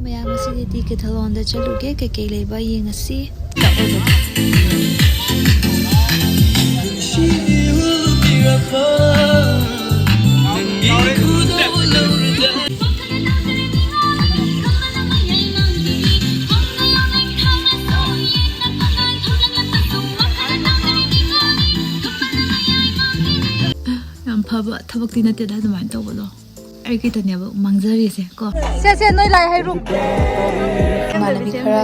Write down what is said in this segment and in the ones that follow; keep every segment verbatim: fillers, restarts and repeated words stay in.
ꯃꯌꯥꯝ, ꯉꯁꯤꯗꯤ ꯗꯤꯀꯦꯊꯂꯣꯟꯗ ꯆꯠꯂꯨꯒꯦ, ꯀꯩꯀꯩ ꯂꯩꯕ ꯌꯦꯡꯉꯁꯤ꯫ ꯌꯥꯝ ꯐꯕ ꯊꯕꯛꯇꯤ ꯅꯠꯇꯦꯗ ꯑꯗꯨꯃꯥꯏꯅ ꯇꯧꯕꯗꯣ꯫ ꯑꯩ ꯈꯤꯇꯅꯦꯕ ꯃꯥꯡꯖꯔꯤꯁꯦ ꯀꯣ꯫ ꯁꯦ, ꯁꯦ, ꯅꯣꯏ ꯂꯥꯏ ꯍꯩꯔꯨꯛ꯫ ꯏꯃꯥꯟꯅꯕꯤ ꯈꯔ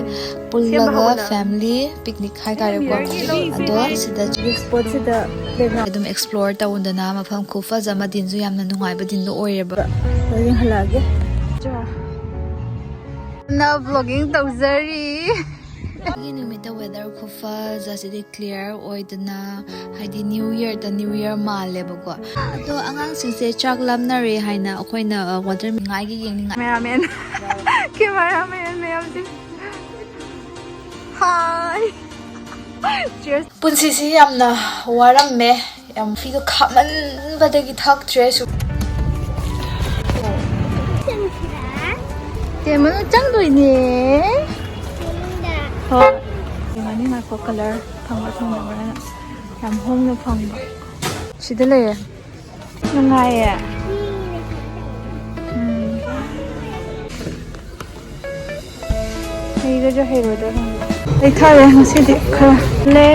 ꯄꯨꯜꯂꯒ ꯐꯦꯃꯤꯂꯤ ꯄꯤꯛꯅꯤꯛ ꯍꯥꯏꯇꯥꯔꯦꯀꯣ꯫ ꯑꯗꯣ ꯁꯤꯗ ꯁ꯭ꯄꯣꯠꯁꯤꯗ ꯑꯗꯨꯝ ꯑꯦꯛꯁꯄ꯭ꯂꯣꯔ ꯇꯧꯗꯅ ꯃꯐꯝ ꯈꯨꯐꯖ ꯑꯃ, ꯗꯤꯟꯁꯨ ꯌꯥꯝꯅ ꯅꯨꯡꯉꯥꯏꯕ ꯗꯤꯟꯗꯣ ꯑꯣꯏꯔꯦꯕ꯫ ꯌꯦꯡꯍꯜꯂꯛꯑꯒꯦ꯫ ꯅ ꯕ꯭ꯂꯣꯒꯤꯡ ꯇꯧꯖꯔꯤ꯫ ꯑꯩꯒꯤ ꯅꯨꯃꯤꯠꯇ ꯋꯦꯗꯔ ꯈꯨꯐꯖ ꯑꯁꯤꯗꯤ ꯀ꯭ꯂꯤꯌꯥꯔ ꯑꯣꯏꯗꯅ, ꯍꯥꯏꯗꯤ ꯅ꯭ꯌꯨ ꯌꯔꯗ ꯅ꯭ꯌꯨ ꯌꯔ ꯃꯥꯜꯂꯦꯕꯀꯣ꯫ ꯑꯗꯣ ꯑꯉꯥꯡꯁꯤꯡꯁꯦ ꯆꯥꯛ ꯂꯥꯝꯅꯔꯦ ꯍꯥꯏꯅ ꯑꯩꯈꯣꯏꯅ ꯋꯥꯇꯔ ꯉꯥꯏꯒꯤ ꯌꯦꯡꯅꯤꯡꯉꯥꯏ꯫ ꯀꯦꯃꯦꯔꯥꯃꯦꯟ꯫ ꯀꯦꯃꯦꯔꯥꯃꯦꯟ ꯃꯌꯥꯝꯁꯦ꯫ ꯍꯥꯏ꯫ Cheers꯫ ꯄꯨꯟꯁꯤꯁꯤ ꯌꯥꯝꯅ ꯋꯥꯔꯝꯃꯦ꯫ ꯌꯥꯝ ꯐꯤꯗꯣ ꯈꯥꯃꯟꯕꯗꯒꯤ ꯊꯛꯇ꯭ꯔꯦ꯫ ꯁꯨ- ꯇꯦ ꯃꯅꯨꯡ ꯆꯪꯗꯣꯏꯅꯦ꯫ ꯍꯣꯏ꯫ ꯌꯦꯡꯉꯅꯤ, ꯉꯥꯏꯈꯣ, ꯀꯂꯔ ꯐꯪꯕ꯭ꯔꯥ ꯐꯪꯗꯕ꯭ꯔꯥꯅ꯫ ꯌꯥꯝ ꯍꯣꯡꯅ ꯐꯪꯕ꯫ ꯁꯤꯗ ꯂꯩꯔꯦ꯫ ꯅꯨꯡꯉꯥꯏꯌꯦ꯫ ꯎꯝ꯫ ꯍꯩꯒꯗ꯭ꯔꯥ ꯍꯩꯔꯣꯏꯗ꯭ꯔꯥ ꯈꯪꯗꯦ꯫ ꯂꯩꯊꯔꯦ ꯉꯁꯤꯗꯤ ꯈꯔ꯫ ꯂꯦ꯫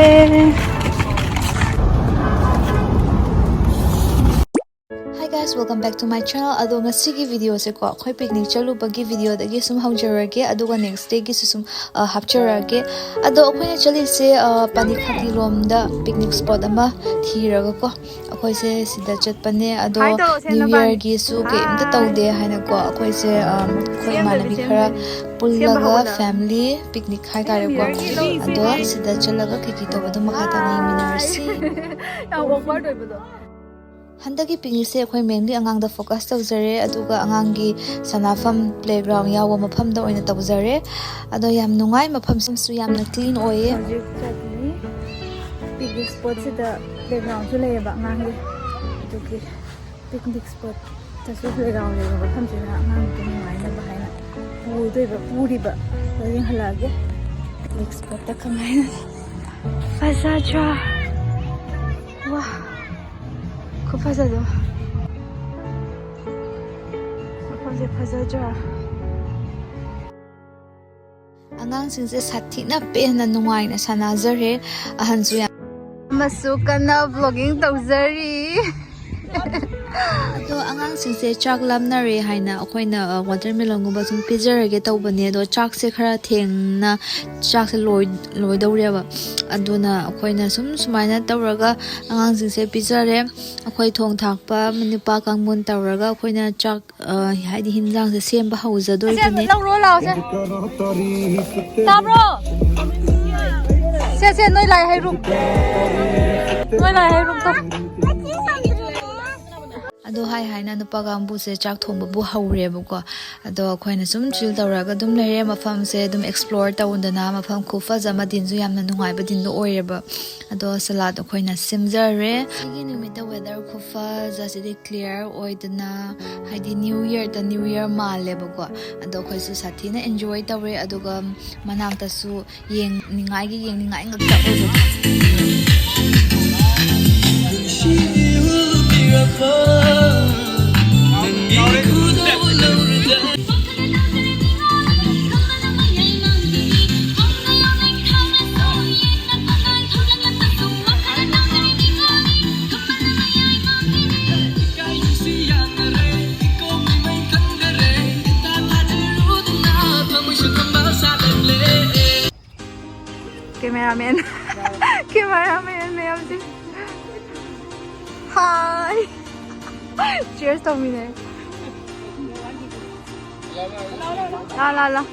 Hi guys, welcome back to my channel. ꯑꯗꯣ ꯉꯁꯤꯒꯤ ꯚꯤꯗꯤꯑꯣꯁꯦꯀꯣ, ꯑꯩꯈꯣꯏ ꯄꯤꯛꯅꯤꯛ ꯆꯠꯂꯨꯕꯒꯤ ꯚꯤꯗꯤꯑꯣꯗꯒꯤ ꯁꯨꯝ ꯍꯧꯖꯔꯒꯦ, ꯑꯗꯨꯒ ꯅꯦꯛꯁ ꯗꯦꯒꯤꯁꯨ ꯁꯨꯝ, ꯑ, ꯍꯥꯞꯆꯔꯛꯑꯒꯦ꯫ ꯑꯗꯣ ꯑꯩꯈꯣꯏꯅ ꯆꯠꯂꯤꯁꯦ, ꯑ, ꯄꯥꯅꯤꯈꯥꯇꯤ ꯂꯣꯝꯗ ꯄꯤꯛꯅꯤꯛ ꯁ꯭ꯄꯣꯠ ꯑꯃ ꯊꯤꯔꯒꯀꯣ, ꯑꯩꯈꯣꯏꯁꯦ ꯁꯤꯗ ꯆꯠꯄꯅꯦ꯫ ꯑꯗꯣ ꯍꯥꯏ ꯇꯧꯔꯣꯁꯦ ꯅ꯭ꯌꯨ ꯅꯕꯥꯅꯤ꯫ ꯌꯔꯒꯤꯁꯨ ꯀꯩꯝꯇ ꯍꯥꯏ꯫ ꯇꯧꯗꯦ ꯍꯥꯏꯅꯀꯣ, ꯑꯩꯈꯣꯏꯁꯦ, ꯑ, ꯑꯩꯈꯣꯏ ꯁꯦꯝꯗꯣꯏꯅꯤ, ꯏꯃꯥꯟꯅꯕꯤ ꯈꯔ ꯁꯦꯝꯗꯣꯏꯅꯤ꯫ ꯁꯦꯝꯕ ꯄꯨꯜꯂꯒ ꯍꯧꯒꯠꯂꯛꯑꯕꯅꯤ꯫ ꯐꯦꯃꯤꯂꯤ ꯄꯤꯛꯅꯤꯛ ꯍꯥꯏꯇꯥꯔꯦꯀꯣ꯫ ꯅ꯭ꯌꯨ ꯌꯔꯒꯤ ꯂꯣꯏꯁꯦ꯫ ꯑꯗꯣ ꯁꯤꯗ ꯆꯠꯂꯒ ꯀꯩꯀꯩ ꯇꯧꯕꯗꯣ ꯃꯈꯥ ꯇꯥꯅ ꯌꯦꯡꯃꯤꯟꯅꯔꯁꯤ꯫ ꯍꯥꯏ꯫ ꯌꯥꯝ awkward ꯑꯣꯏꯕꯗꯣ꯫ ꯍꯟꯗꯛꯀꯤ ꯄꯤꯛꯅꯤꯛꯁꯦ ꯑꯩꯈꯣꯏ mainly ꯑꯉꯥꯡꯗ focus ꯇꯧꯖꯔꯦ, ꯑꯗꯨꯒ ꯑꯉꯥꯡꯒꯤ ꯁꯥꯟꯅꯐꯝ playground ꯌꯥꯎꯕ ꯃꯐꯝꯗ ꯑꯣꯏꯅ ꯇꯧꯖꯔꯦ꯫ ꯑꯗꯣ ꯌꯥꯝ ꯅꯨꯡꯉꯥꯏ, ꯃꯐꯝꯁꯤꯁꯨ ꯌꯥꯝꯅ clean ꯑꯣꯏꯌꯦ꯫ ꯍꯧꯖꯤꯛ ꯆꯠꯂꯤ꯫ ꯄꯤꯛꯅꯤꯛ ꯁ꯭ꯄꯣꯠꯁꯤꯗ playgroundꯁꯨ ꯂꯩꯌꯦꯕ ꯑꯉꯥꯡꯒꯤ꯫ ꯑꯗꯨꯒꯤ ꯄꯤꯛꯅꯤꯛ ꯁ꯭ꯄꯣꯠꯇꯁꯨ playground ꯂꯩꯕ ꯃꯐꯝꯁꯤꯅ ꯑꯉꯥꯡꯗꯣ ꯅꯨꯡꯉꯥꯏꯅꯕ ꯍꯥꯏꯅ꯫ ꯄꯨꯗꯣꯏꯕ, ꯄꯨꯔꯤꯕ꯫ ꯑꯗꯣ ꯌꯦꯡꯍꯜꯂꯛꯑꯒꯦ꯫ Next spotꯇ ꯀꯃꯥꯏꯅ꯫ ꯐꯖꯗ꯭ꯔꯥ? ꯋꯥ꯫ ꯈꯨꯐꯖꯗꯣ꯫ ꯃꯐꯝꯁꯦ ꯐꯖꯗ꯭ꯔꯥ? ꯑꯉꯥꯡꯁꯤꯡꯁꯦ ꯁꯥꯊꯤꯅ ꯄꯦꯟꯅ ꯅꯨꯡꯉꯥꯏꯅ ꯁꯥꯟꯅꯖꯔꯦ꯫ ꯑꯍꯟꯁꯨ ꯌꯥꯝ ꯑꯃꯁꯨ ꯀꯟꯅ vlogging ꯇꯧꯖꯔꯤ꯫ ꯑꯗꯣ ꯑꯉꯥꯡꯁꯤꯡꯁꯦ ꯆꯥꯛ ꯂꯥꯝꯅꯔꯦ ꯍꯥꯏꯅ ꯑꯩꯈꯣꯏꯅ, ꯑ, watermelonꯒꯨꯝꯕ ꯁꯨꯝ ꯄꯤꯖꯔꯒꯦ ꯇꯧꯕꯅꯦ꯫ ꯑꯗꯣ ꯆꯥꯛꯁꯦ ꯈꯔ ꯊꯦꯡꯅ, ꯆꯥꯛꯁꯦ ꯂꯣꯏ-, ꯂꯣꯏꯗꯧꯔꯦꯕ꯫ ꯑꯗꯨꯅ ꯑꯩꯈꯣꯏꯅ ꯁꯨꯝ ꯁꯨꯃꯥꯏꯅ ꯇꯧꯔꯒ ꯑꯉꯥꯡꯁꯤꯡꯁꯦ ꯄꯤꯖꯔꯦ꯫ ꯑꯩꯈꯣꯏ ꯊꯣꯡ ꯊꯥꯛꯄ ꯅꯨꯄꯥ ꯀꯥꯡꯕꯨꯅ ꯇꯧꯔꯒ ꯑꯩꯈꯣꯏꯅ ꯆꯥꯛ, ꯑ, ꯍꯥꯏꯗꯤ ꯍꯤꯟꯖꯥꯡꯁꯦ ꯁꯦꯝꯕ ꯍꯧꯖꯗꯣꯏꯕꯅꯦ꯫ ꯂꯧꯔꯣ ꯂꯥꯛꯑꯣꯁꯦ꯫ ꯇꯥꯕ꯭ꯔꯣ? ꯁꯦ, ꯁꯦ, ꯅꯣꯏ ꯂꯥꯏ ꯍꯩꯔꯨꯛ꯫ ꯅꯣꯏ ꯂꯥꯏ ꯍꯩꯔꯨꯛꯇꯣ꯫ ꯑꯗꯣ ꯍꯥꯏ ꯍꯥꯏꯅ ꯅꯨꯄꯥ ꯀꯥꯡꯕꯨꯁꯦ ꯆꯥꯛ ꯊꯣꯡꯕꯕꯨ ꯍꯧꯔꯦꯕꯀꯣ꯫ ꯑꯗꯣ ꯑꯩꯈꯣꯏꯅ ꯁꯨꯝ chill ꯇꯧꯔꯒ ꯑꯗꯨꯝ ꯂꯩꯔꯦ꯫ ꯃꯐꯝꯁꯦ ꯑꯗꯨꯝ explore ꯇꯧꯗꯅ, ꯃꯐꯝ ꯈꯨꯐꯖ ꯑꯃ, ꯗꯤꯟꯁꯨ ꯌꯥꯝꯅ ꯅꯨꯡꯉꯥꯏꯕ ꯗꯤꯟꯗꯣ ꯑꯣꯏꯔꯦꯕ꯫ ꯑꯗꯣ salad ꯑꯩꯈꯣꯏꯅ ꯁꯦꯝꯖꯔꯦ꯫ ꯁꯤꯒꯤ ꯅꯨꯃꯤꯠꯇ weather ꯈꯨꯐꯖꯁꯤꯗꯤ clear ꯑꯣꯏꯗꯅ, ꯍꯥꯏꯗꯤ New Yearꯗ New Year ꯃꯥꯜꯂꯦꯕꯀꯣ꯫ ꯑꯗꯣ ꯑꯩꯈꯣꯏꯁꯨ ꯁꯥꯊꯤꯅ enjoy ꯇꯧꯔꯦ꯫ ꯑꯗꯨꯒ ꯃꯅꯥꯛꯇꯁꯨ ꯌꯦꯡꯅꯤꯡꯉꯥꯏꯒꯤ ꯌꯦꯡꯅꯤꯡꯉꯥꯏ ꯉꯥꯛꯇ ꯑꯣꯏꯕꯗꯣ꯫ Cameraman. Cameraman ꯃꯌꯥꯝꯁꯦ꯫ Hi. Cheers ꯇꯧꯃꯤꯟꯅꯩ꯫ ꯂꯥ, ꯂꯥ, ꯂꯥ꯫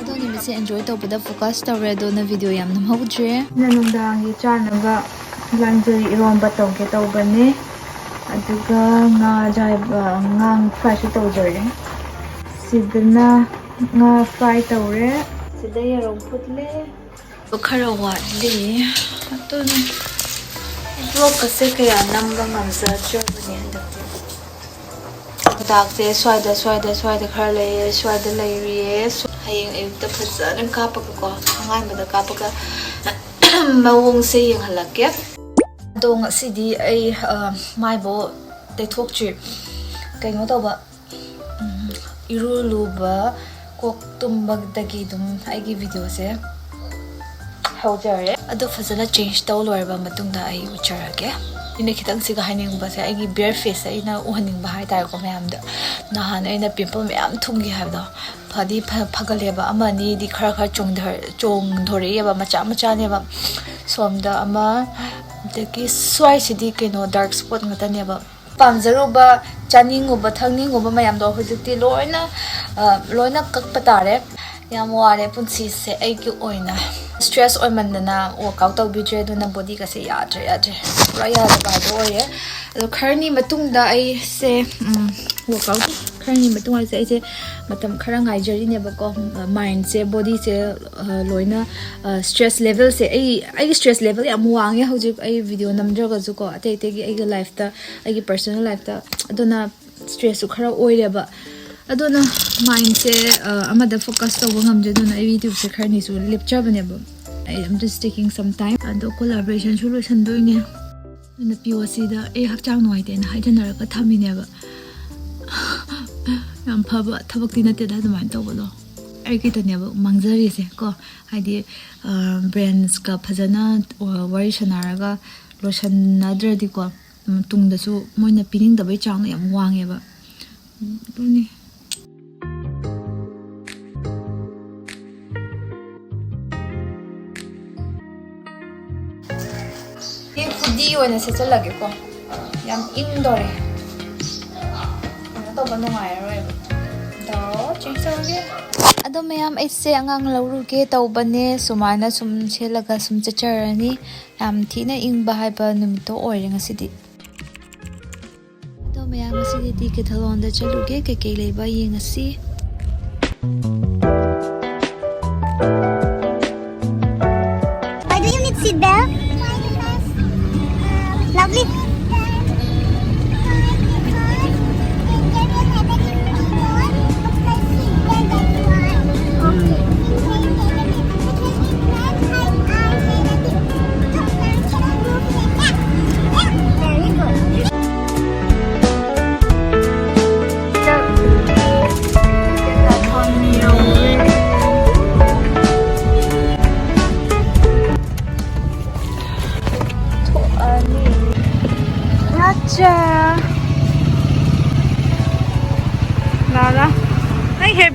ꯑꯗꯣ ꯅꯨꯃꯤꯠꯁꯦ enjoy ꯇꯧꯕꯗ focus ꯇꯧꯔꯦ, ꯑꯗꯨꯅ video ꯌꯥꯝ ꯅꯝꯍꯧꯗ꯭ꯔꯦ꯫ ꯑꯩꯅ ꯅꯨꯡꯗꯥꯡꯒꯤ ꯆꯥꯅꯕ ꯂꯥꯟꯖꯩ ꯏꯔꯣꯝꯕ ꯇꯧꯒꯦ ꯇꯧꯕꯅꯦ꯫ ꯑꯗꯨꯒ ꯉꯥ ꯑꯖꯥꯏꯕ, ꯉꯥ fryꯁꯨ ꯇꯧꯖꯔꯦ꯫ ꯁꯤꯗꯅ ꯉꯥ fry ꯇꯧꯔꯦ꯫ ꯁꯤꯗ ꯌꯦꯔꯨꯝ ꯐꯨꯠꯂꯦ꯫ ꯈꯔ ꯋꯥꯠꯂꯤ꯫ ꯑꯗꯨꯅ vlogꯀꯁꯦ ꯀꯌꯥ ꯅꯝꯕ ꯉꯝꯖꯗ꯭ꯔꯕꯅꯦ ꯍꯟꯗꯛꯇꯤ꯫ ꯍꯤꯗꯥꯛꯁꯦ ꯁ꯭ꯋꯥꯏꯗ ꯁ꯭ꯋꯥꯏꯗ ꯁ꯭ꯋꯥꯏꯗ ꯈꯔ ꯂꯩꯌꯦ, ꯁ꯭ꯋꯥꯏꯗ ꯂꯩꯔꯤꯌꯦ꯫ ꯍꯌꯦꯡ ꯑꯌꯨꯛꯇ ꯐꯖꯅ ꯀꯥꯞꯄꯒꯀꯣ, ꯑꯉꯥꯟꯕꯗ ꯀꯥꯞꯄꯒ ꯃꯑꯣꯡꯁꯦ ꯌꯦꯡꯍꯜꯂꯛꯀꯦ꯫ ꯑꯗꯣ ꯉꯁꯤꯗꯤ ꯑꯩ, ꯑ, ꯃꯥꯏꯕꯨ ꯇꯩꯊꯣꯛꯇ꯭ꯔꯤ꯫ ꯀꯩꯅꯣ ꯇꯧꯕ, ꯎꯝ, ꯏꯔꯨ ꯂꯨꯕ, ꯀꯣꯛ ꯇꯨꯝꯕꯗꯒꯤ ꯑꯗꯨꯝ ꯑꯩꯒꯤ ꯚꯤꯗꯤꯑꯣꯁꯦ ꯍꯧꯖꯔꯦ꯫ ꯑꯗꯣ ꯐꯖꯅ ꯆꯦꯟꯖ ꯇꯧ ꯂꯣꯏꯔꯕ ꯃꯇꯨꯡꯗ ꯑꯩ ꯎꯠꯆꯔꯒꯦ꯫ ꯑꯩꯅ ꯈꯤꯇꯪ ꯁꯤꯒ ꯍꯥꯏꯅꯤꯡꯕꯁꯦ, ꯑꯩꯒꯤ ꯕꯤꯌꯔ ꯐꯦꯁꯁꯦ ꯑꯩꯅ ꯎꯍꯟꯅꯤꯡꯕ ꯍꯥꯏꯇꯥꯔꯦꯀꯣ ꯃꯌꯥꯝꯗ꯫ ꯅꯍꯥꯟ ꯑꯩꯅ ꯄꯤꯝꯄꯜ ꯃꯌꯥꯝ ꯊꯨꯡꯈꯤ ꯍꯥꯏꯕꯗꯣ, ꯐꯗꯤ ꯐ-, ꯐꯒꯠꯂꯦꯕ, ꯑꯃ ꯑꯅꯤꯗꯤ ꯈꯔ ꯈꯔ ꯆꯣꯡꯊꯔ-, ꯆꯣꯡꯊꯣꯔꯛꯑꯦꯕ, ꯃꯆꯥ ꯃꯆꯥꯅꯦꯕ꯫ ꯁꯣꯝꯗ ꯑꯃ, ꯑꯗꯒꯤ ꯁ꯭ꯋꯥꯏꯁꯤꯗꯤ ꯀꯩꯅꯣ, ꯗꯥꯔꯛ ꯁ꯭ꯄꯣꯠ ꯉꯥꯛꯇꯅꯦꯕ꯫ ꯄꯥꯝꯖꯔꯨꯕ, ꯆꯥꯅꯤꯡꯉꯨꯕ, ꯊꯛꯅꯤꯡꯉꯨꯕ ꯃꯌꯥꯝꯗꯣ ꯍꯧꯖꯤꯛꯇꯤ ꯂꯣꯏꯅ, ꯑ, ꯂꯣꯏꯅ ꯀꯛꯄ ꯇꯥꯔꯦ꯫ ꯌꯥꯝ ꯋꯥꯔꯦ ꯄꯨꯟꯁꯤꯁꯦ ꯑꯩꯒꯤ ꯑꯣꯏꯅ꯫ ꯁ꯭ꯇ꯭ꯔꯦꯁ ꯑꯣꯏꯃꯟꯗꯅ ꯋꯥꯔꯛꯑꯥꯎꯠ ꯇꯧꯕꯤꯗ꯭ꯔꯦ, ꯑꯗꯨꯅ ꯕꯣꯗꯤꯒꯁꯦ ꯌꯥꯗ꯭ꯔꯦ, ꯌꯥꯗ꯭ꯔꯦ, ꯄꯨꯔꯥ ꯌꯥꯗꯕ ꯍꯥꯏꯗꯣ ꯑꯣꯏꯔꯦ꯫ ꯑꯗꯣ ꯈꯔꯅꯤ ꯃꯇꯨꯡꯗ ꯑꯩꯁꯦ, ꯎꯝ, ꯋꯥꯔꯛꯑꯥꯎꯠ ꯈꯔꯅꯤ ꯃꯇꯨꯡ ꯍꯥꯏꯁꯦ, ꯑꯩꯁꯦ ꯃꯇꯝ ꯈꯔ ꯉꯥꯏꯖꯔꯤꯅꯦꯕꯀꯣ꯫ ꯃꯥꯏꯟꯁꯦ, ꯕꯣꯗꯤꯁꯦ, ꯑ, ꯂꯣꯏꯅ, ꯑ, ꯁ꯭ꯇ꯭ꯔꯦꯁ ꯂꯦꯚꯦꯜꯁꯦ, ꯑꯩ, ꯑꯩꯒꯤ ꯁ꯭ꯇ꯭ꯔꯦꯁ ꯂꯦꯚꯦꯜ ꯌꯥꯝ ꯋꯥꯡꯉꯦ ꯍꯧꯖꯤꯛ, ꯑꯩ ꯚꯤꯗꯤꯑꯣ ꯅꯝꯗ꯭ꯔꯒꯁꯨꯀꯣ, ꯑꯇꯩ ꯑꯇꯩꯒꯤ ꯑꯩꯒꯤ ꯂꯥꯏꯐꯇ, ꯑꯩꯒꯤ ꯄꯔꯁꯣꯅꯦꯜ ꯂꯥꯏꯐꯇ꯫ ꯑꯗꯨꯅ ꯁ꯭ꯇ꯭ꯔꯦꯁꯁꯨ ꯈꯔ ꯑꯣꯏꯔꯦꯕ꯫ ꯑꯗꯨꯅ ꯃꯥꯏꯟꯁꯦ, ꯑ, ꯑꯃꯗ ꯐꯣꯀꯁ ꯇꯧꯕ ꯉꯝꯗ꯭ꯔꯦ꯫ ꯑꯗꯨꯅ ꯑꯩ ꯚꯤꯗꯤꯑꯣꯁꯦ ꯈꯔꯅꯤꯁꯨ ꯂꯦꯞꯆꯕꯅꯦꯕ꯫ I am just taking some time. ꯑꯗꯣ ꯀꯣꯂꯥꯕꯣꯔꯦꯁꯟꯁꯨ ꯂꯣꯏꯁꯟꯗꯣꯏꯅꯦ꯫ ꯑꯗꯨꯅ ꯄꯤ ꯑꯣ ꯁꯤꯗ ꯑꯩ ꯍꯛꯆꯥꯡ ꯅꯨꯡꯉꯥꯏꯇꯦꯅ ꯍꯥꯏꯖꯅꯔꯒ ꯊꯝꯃꯤꯅꯦꯕ꯫ ꯌꯥꯝ ꯐꯕ ꯊꯕꯛꯇꯤ ꯅꯠꯇꯦꯗ ꯑꯗꯨꯃꯥꯏꯅ ꯇꯧꯕꯗꯣ꯫ ꯑꯩ ꯈꯤꯇꯅꯦꯕ ꯃꯥꯡꯖꯔꯤꯁꯦ ꯀꯣ꯫ ꯍꯥꯏꯗꯤ, ꯑ, ꯕ꯭ꯔꯦꯟꯁꯀ ꯐꯖꯅ, ꯑ, ꯋꯥꯔꯤ ꯁꯥꯟꯅꯔꯒ ꯂꯣꯏꯁꯟꯅꯗ꯭ꯔꯗꯤꯀꯣ, ꯎꯝ, ꯇꯨꯡꯗꯁꯨ ꯃꯣꯏꯅ ꯄꯤꯅꯤꯡꯗꯕꯩ ꯆꯥꯡꯗꯣ ꯌꯥꯝ ꯋꯥꯡꯉꯦꯕ꯫ ꯎꯝ, ꯑꯗꯨꯅꯤ꯫ ꯁꯤ ꯍꯨꯗꯤ ꯑꯣꯏꯅ ꯁꯦꯠꯆꯜꯂꯒꯦꯀꯣ꯫ ꯌꯥꯝ ꯏꯪꯗꯣꯔꯦ꯫ ꯀꯩꯅꯣ ꯇꯧꯕ ꯅꯨꯡꯉꯥꯏꯔꯔꯣꯏꯕ꯫ ꯑꯗꯣ ꯆꯦꯟꯖ ꯇꯧꯔꯒꯦ꯫ ꯑꯗꯣ ꯃꯌꯥꯝ, ꯑꯩꯁꯦ ꯑꯉꯥꯡ ꯂꯧꯔꯨꯒꯦ ꯇꯧꯕꯅꯦ꯫ ꯁꯨꯃꯥꯏꯅ ꯁꯨꯝ ꯁꯦꯠꯂꯒ ꯁꯨꯝ ꯆꯠꯆꯔꯅꯤ꯫ ꯌꯥꯝ ꯊꯤꯅ ꯏꯪꯕ ꯍꯥꯏꯕ ꯅꯨꯃꯤꯠꯇꯣ ꯑꯣꯏꯔꯦ ꯉꯁꯤꯗꯤ꯫ ꯑꯗꯣ ꯃꯌꯥꯝ, ꯉꯁꯤꯗꯤ ꯗꯤꯀꯦꯊꯂꯣꯟꯗ ꯆꯠꯂꯨꯒꯦ, ꯀꯩꯀꯩ ꯂꯩꯕ ꯌꯦꯡꯉꯁꯤ꯫ Why do you need seat belt? Lovely.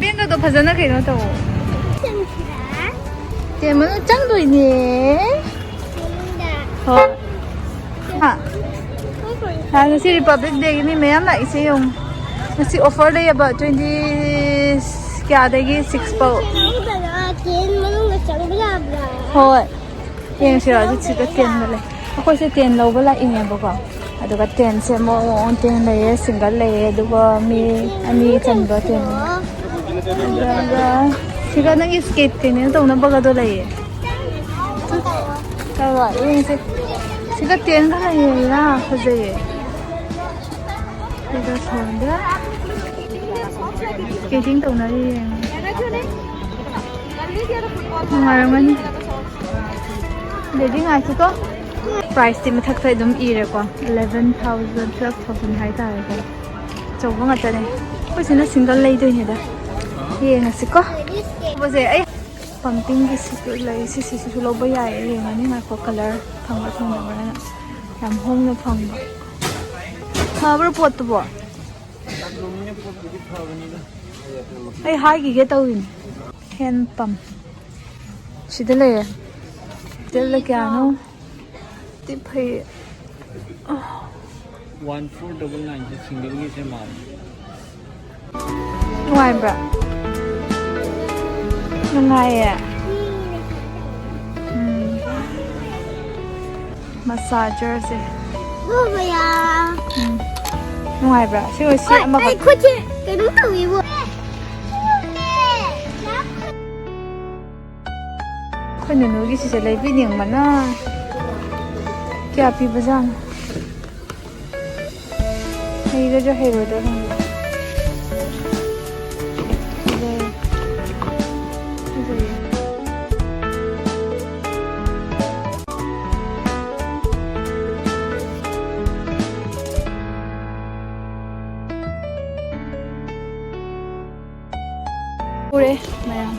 ꯄꯦꯟꯒꯗꯣ ꯐꯖꯅ ꯀꯩꯅꯣ ꯇꯧꯋꯣ꯫ ꯆꯪꯁꯤꯔꯥ? ꯇꯦꯟ ꯃꯅꯨꯡ ꯆꯪꯗꯣꯏꯅꯦ꯫ ꯃꯅꯨꯡꯗ꯫ ꯍꯣꯏ꯫ ꯍꯥ? ꯍꯥ, ꯉꯁꯤ ꯔꯤꯄꯕ꯭ꯂꯤꯛ ꯗꯦꯒꯤ ꯃꯤ ꯃꯌꯥꯝ ꯂꯥꯛꯏꯁꯦ ꯌꯦꯡꯉꯨ꯫ ꯉꯁꯤ ꯑꯣꯐꯔ ꯂꯩꯌꯦꯕ, ꯇ꯭ꯋꯦꯟꯇꯤ ꯀꯌꯥꯗꯒꯤ ꯁꯤꯛꯁ ꯐꯥꯎ꯫ ꯆꯪꯕꯗ, ꯇꯦꯟ ꯃꯅꯨꯡꯗ ꯆꯪꯕ ꯌꯥꯕ꯭ꯔꯥ? ꯍꯣꯏ꯫ ꯌꯦꯡꯁꯤꯔꯣ? ꯑꯗꯨ ꯁꯤꯗ ꯇꯦꯟꯒ ꯂꯩ꯫ ꯑꯩꯈꯣꯏꯁꯦ ꯇꯦꯟ ꯂꯧꯕ ꯂꯥꯛꯏꯅꯦꯕꯀꯣ꯫ ꯑꯗꯨꯒ ꯇꯦꯟꯁꯦ ꯃꯑꯣꯡ ꯃꯑꯣꯡ ꯇꯦꯟ ꯂꯩꯌꯦ, ꯁꯤꯡꯒꯜ ꯂꯩꯌꯦ, ꯑꯗꯨꯒ ꯃꯤ ꯑꯅꯤ ꯆꯟꯕ ꯇꯦꯟ꯫ ꯑꯗꯨꯒ ꯁꯤꯒ ꯅꯪꯒꯤ ꯁ꯭ꯀꯦꯠ ꯀꯩꯅꯣ ꯇꯧꯅꯕꯒꯗꯣ ꯂꯩꯌꯦ꯫ ꯀꯥꯏ ꯋꯥ? ꯌꯦꯡꯁꯦ꯫ ꯁꯤꯒ ꯇꯦꯟꯒ ꯂꯩꯌꯦ, ꯌꯥ, ꯐꯖꯩꯌꯦ꯫ ꯁꯤꯒ ꯁꯣꯝꯗ ꯁ꯭ꯀꯦꯇꯤꯡ ꯇꯧꯅꯔꯤ ꯌꯦꯡꯉꯣ꯫ ꯅꯨꯡꯉꯥꯏꯔꯝꯒꯅꯤ꯫ ꯑꯗꯩꯗꯤ ꯉꯥꯏꯈꯣꯀꯣ꯫ ꯄ꯭ꯔꯥꯏꯁꯇꯤ ꯃꯊꯛꯇ ꯑꯗꯨꯝ ꯏꯔꯦꯀꯣ꯫ ꯏꯂꯦꯚꯦꯟ ꯊꯥꯎꯖꯟ, ꯇꯨꯋꯦꯜꯐ ꯊꯥꯎꯖꯟ ꯍꯥꯏꯇꯥꯔꯦꯀꯣ꯫ ꯑꯆꯧꯕ ꯉꯥꯛꯇꯅꯦ꯫ ꯑꯩꯈꯣꯏ ꯁꯤꯅ ꯁꯤꯡꯒꯜ ꯂꯩꯗꯣꯏꯅꯦꯗ꯫ ꯌꯦꯡꯉꯁꯤꯀꯣ꯫ ꯎꯕꯁꯦ ꯑꯩ ꯄꯝꯄꯤꯡꯒꯤ ꯁꯤꯁꯨ ꯂꯩ꯫ ꯁꯤꯁꯤꯁꯨ ꯂꯧꯕ ꯌꯥꯏꯌꯦ꯫ ꯌꯦꯡꯉꯅꯤ ꯉꯥꯏꯈꯣ ꯀꯂꯔ ꯐꯪꯕ꯭ꯔꯥ ꯐꯪꯗꯕ꯭ꯔꯥꯅ꯫ ꯌꯥꯝ ꯍꯣꯡꯅ ꯐꯪꯕ꯫ ꯐꯕ꯭ꯔꯥ ꯄꯣꯠꯇꯨꯕꯣ? ꯑꯩ ꯍꯥꯏꯈꯤꯒꯦ ꯇꯧꯔꯤꯅꯤ꯫ ꯍꯦꯟ ꯄꯝ ꯁꯤꯗ ꯂꯩꯔꯦ꯫ ꯇꯦꯜꯗ ꯀꯌꯥꯅꯣ? ꯇꯤ ꯐꯩ꯫ One four double nine ꯁꯦ ꯁꯤꯡꯒꯜꯒꯤꯁꯦ ꯃꯥꯜꯂꯦ꯫ ꯅꯨꯡꯉꯥꯏꯕ꯭ꯔꯥ? ꯅꯨꯡꯉꯥꯏꯌꯦ꯫ ꯎꯝ꯫ ꯃꯁꯥꯖꯔꯁꯦ꯫ ꯍꯣ ꯚꯩꯌꯥ꯫ ꯎꯝ꯫ ꯅꯨꯡꯉꯥꯏꯕ꯭ꯔꯥ? ꯁꯤ ꯑꯣꯏ ꯁꯤ ꯍꯣꯏ, ꯑꯃꯈꯛ꯫ ꯑꯩ ꯈꯨꯠꯁꯦ ꯀꯩꯅꯣꯝ ꯇꯧꯋꯤꯕꯣ꯫ ꯑꯩꯈꯣꯏ ꯅꯨꯅꯨꯒꯤ ꯁꯤꯁꯦ ꯂꯩꯕꯤꯅꯤꯡꯕꯅ꯫ ꯀꯌꯥ ꯄꯤꯕꯖꯥꯠꯅꯣ? ꯍꯩꯒꯗ꯭ꯔꯥ ꯍꯩꯔꯣꯏꯗ꯭ꯔꯥ ꯈꯪꯗꯦ꯫ ꯐꯖꯩꯌꯦ꯫ ꯐꯖꯩꯌꯦ꯫ ꯎꯔꯦ ꯃꯌꯥꯝ꯫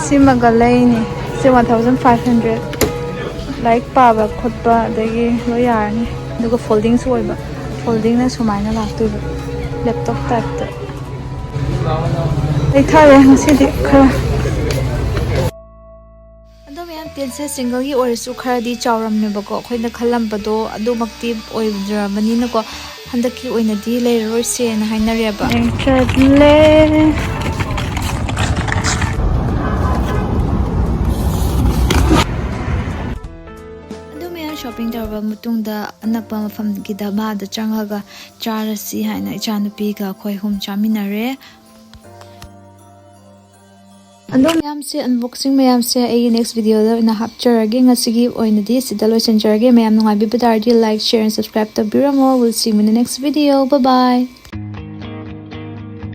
ꯁꯤꯃꯒ ꯂꯩꯅꯤ꯫ ꯁꯤ one thousand five hundred꯫ ꯂꯥꯏꯔꯤꯛ ꯄꯥꯕ ꯈꯣꯠꯄ ꯑꯗꯒꯤ ꯂꯣꯏ ꯌꯥꯔꯅꯤ꯫ ꯑꯗꯨꯒ ꯐꯣꯜꯗꯤꯡꯁꯨ ꯑꯣꯏꯕ꯫ ꯐꯣꯜꯗꯤꯡꯅ ꯁꯨꯃꯥꯏꯅ ꯂꯥꯛꯇꯣꯏꯕ, ꯂꯦꯞꯇꯣꯞ ꯇꯥꯏꯞꯇ꯫ ꯂꯩꯊꯔꯦ ꯉꯁꯤꯗꯤ ꯈꯔ꯫ ꯑꯗꯣ ꯃꯌꯥꯝ, ꯇꯦꯟꯁꯦ ꯁꯤꯡꯒꯜꯒꯤ ꯑꯣꯏꯔꯁꯨ ꯈꯔꯗꯤ ꯆꯥꯎꯔꯝꯃꯦꯕꯀꯣ, ꯑꯩꯈꯣꯏꯅ ꯈꯜꯂꯝꯕꯗꯣ ꯑꯗꯨꯃꯛꯇꯤ ꯑꯣꯏꯗ꯭ꯔꯕꯅꯤꯅꯀꯣ, ꯍꯟꯗꯛꯀꯤ ꯑꯣꯏꯅꯗꯤ ꯂꯩꯔꯔꯣꯏꯁꯦꯅ ꯍꯥꯏꯅꯔꯦꯕ꯫ ꯆꯠꯂꯦ꯫ ꯑꯗꯨ ꯃꯌꯥꯝ ꯁꯣꯄꯤꯡ ꯇꯧꯔꯕ ꯃꯇꯨꯡꯗ, ꯑꯅꯛꯄ ꯃꯐꯝꯒꯤ ꯙꯥꯕꯥꯗ ꯆꯪꯉꯒ ꯆꯥꯔꯁꯤ ꯍꯥꯏꯅ ꯏꯆꯥꯅꯨꯄꯤꯒ ꯑꯩꯈꯣꯏ ꯑꯍꯨꯝ ꯆꯥꯃꯤꯟꯅꯔꯦ꯫ ꯑꯗꯣ ꯃꯌꯥꯝꯁꯦ, ꯑꯟꯕꯣꯛꯁꯤꯡ ꯃꯌꯥꯝꯁꯦ ꯑꯩꯒꯤ ꯅꯦꯛꯁ ꯚꯤꯗꯤꯑꯣꯗ ꯑꯣꯏꯅ ꯍꯥꯞꯆꯔꯒꯦ꯫ ꯉꯁꯤꯒꯤ ꯑꯣꯏꯅꯗꯤ ꯁꯤꯗ ꯂꯣꯏꯁꯤꯟꯖꯔꯒꯦ꯫ ꯃꯌꯥꯝ ꯅꯨꯡꯉꯥꯏꯕꯤꯕ ꯇꯥꯔꯗꯤ like, share and subscribe ꯇꯧꯕꯤꯔꯝꯃꯣ꯫ We'll see you in the next video. Bye bye.